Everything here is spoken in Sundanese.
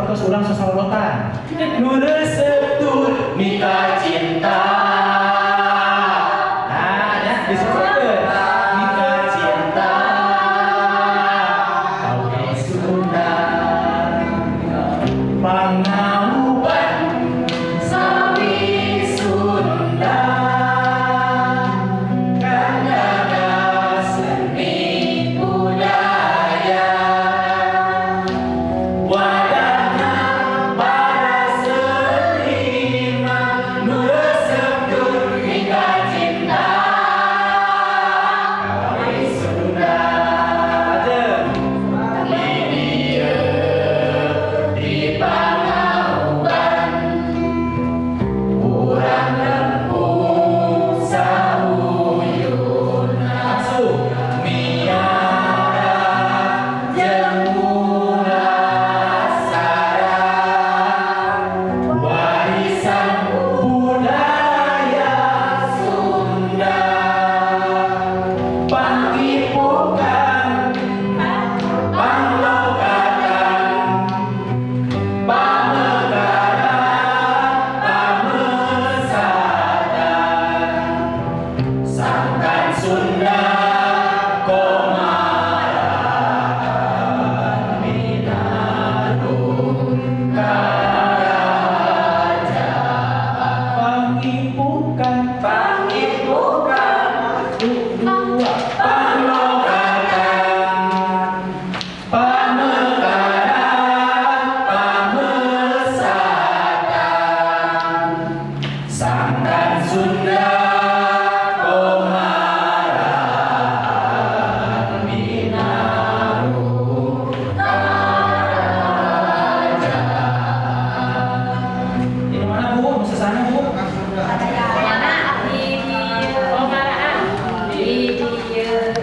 Sapertos urang sosorotan. Nu resep tur mikacinta. Nah, ya disesuaikan. Mikacinta. Kawih Sunda. Pangauban Sawi Sunda. Kandaga seni budaya. Wadahna para seniman nu resep tur mikacinta kawih Sunda. Lajeng di dieu di Pangauban urang nempung sauyunan langsung miara jeung mulasara warisan budaya Sunda. Pangipukan, panglokatan, pamekaran, pamesatan, sangkan Sunda komaraan minarung karajaan. Pangipukan, pangipukan, dua, panglokatan, pamekaran, pamesatan, sangkan Sunda komaraan minarung karajaan. Ini mana, Bu? Musasana, Bu? Ada.